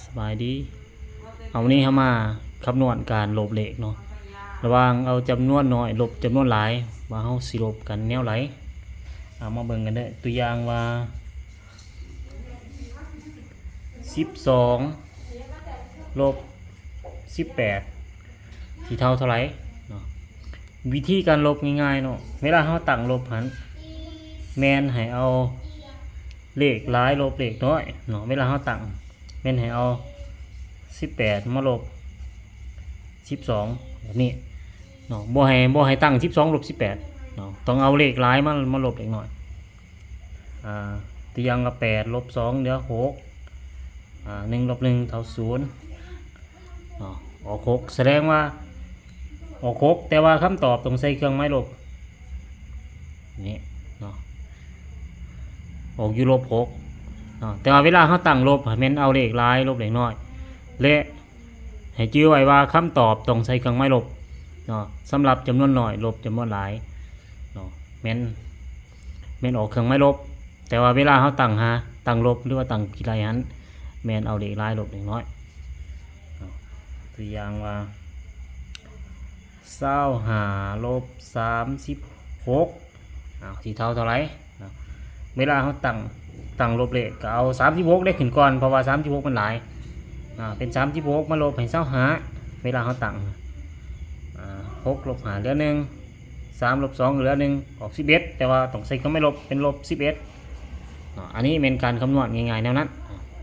ສະບາຍດີ. ເອົາ ວັນນີ້ເຮົາມາຄຳນວນການລົບເລກເນາະ ລະຫວ່າງເອົາຈຳນວນນ້ອຍລົບຈຳນວນຫຼາຍ ວ່າເຮົາຊິລົບກັນແນວໃດ. ເອົາ ມາເບິ່ງກັນເດີ້ ຕົວຢ່າງວ່າ ສິບສອງລົບສິບແປດ ຊິເທົ່າເທົ່າໃດເນາະ. ວິທີການລົບງ່າຍໆເນາະ ເວລາເຮົາຕັ້ງລົບຫັ້ນ ແມ່ນໃຫ້ເອົາເລກຫຼາຍລົບເລກນ້ອຍເນາະ. ເວລາເຮົາຕັ້ງ ແມ່ນໃຫ້ເອົາສິບແປດມາລົບສິບສອງ ແບບນີ້ເນາະ. ບໍ່ໃຫ້ ບໍ່ໃຫ້ຕັ້ງສິບສອງລົບສິບແປດເນາະ ຕ້ອງເອົາເລກຫຼາຍມາ ມາລົບເລກນ້ອຍ. ອາ ຕົວຢ່າງວ່າ ແປດລົບສອງເຫຼືອຫົກ ອາ ໜຶ່ງລົບໜຶ່ງເທົ່າສູນເນາະ ອອກຫົກ ສະແດງວ່າອອກຫົກ ແຕ່ວ່າຄຳຕອບຕ້ອງໃສ່ເຄື່ອງໝາຍລົບ ນີ້ເນາະ ອອກຢູ່ລົບຫົກເນາະ. ແຕ່ວ່າເວລາເຮົາຕັ້ງລົບ ໃຫ້ແມ່ນເອົາເລກຫຼາຍລົບເລກນ້ອຍ ແລະ ໃຫ້ຈື່ໄວ້ວ່າຄຳຕອບຕ້ອງໃສ່ເຄື່ອງໝາຍລົບເນາະ. ສຳລັບຈຳນວນນ້ອຍລົບຈຳນວນຫຼາຍເນາະ ແມ່ນ ແມ່ນອອກເຄື່ອງໝາຍລົບ. ແຕ່ວ່າເວລາເຮົາຕັ້ງຫາ ຕັ້ງລົບ ຫຼືວ່າຕັ້ງຄິດໄລ່ຫັ້ນ ແມ່ນເອົາເລກຫຼາຍລົບເລກນ້ອຍເນາະ. ຕົວຢ່າງວ່າ ຊາວຫ້າລົບສາມສິບຫົກ ເອົາ ຊິເທົ່າເທົ່າໃດເນາະ. ເວລາເຮົາຕັ້ງ ຕັ້ງລົບເລກ ກໍເອົາສາມສິບຫົກໄດ້ຂຶ້ນກ່ອນ ເພາະວ່າສາມສິບຫົກມັນຫຼາຍ ອາ ເປັນສາມສິບຫົກມາລົບໃຫ້ຊາວຫ້າ ເວລາເຮົາຕັ້ງ ອາ ຫົກລົບຫ້າເຫຼືອໜຶ່ງ ສາມລົບສອງເຫຼືອໜຶ່ງ ອອກສິບເອັດ ແຕ່ວ່າຕ້ອງໃສ່ເຄື່ອງໝາຍລົບ ເປັນລົບສິບເອັດເນາະ. ອັນນີ້ແມ່ນການຄຳນວນງ່າຍໆແນວນັ້ນ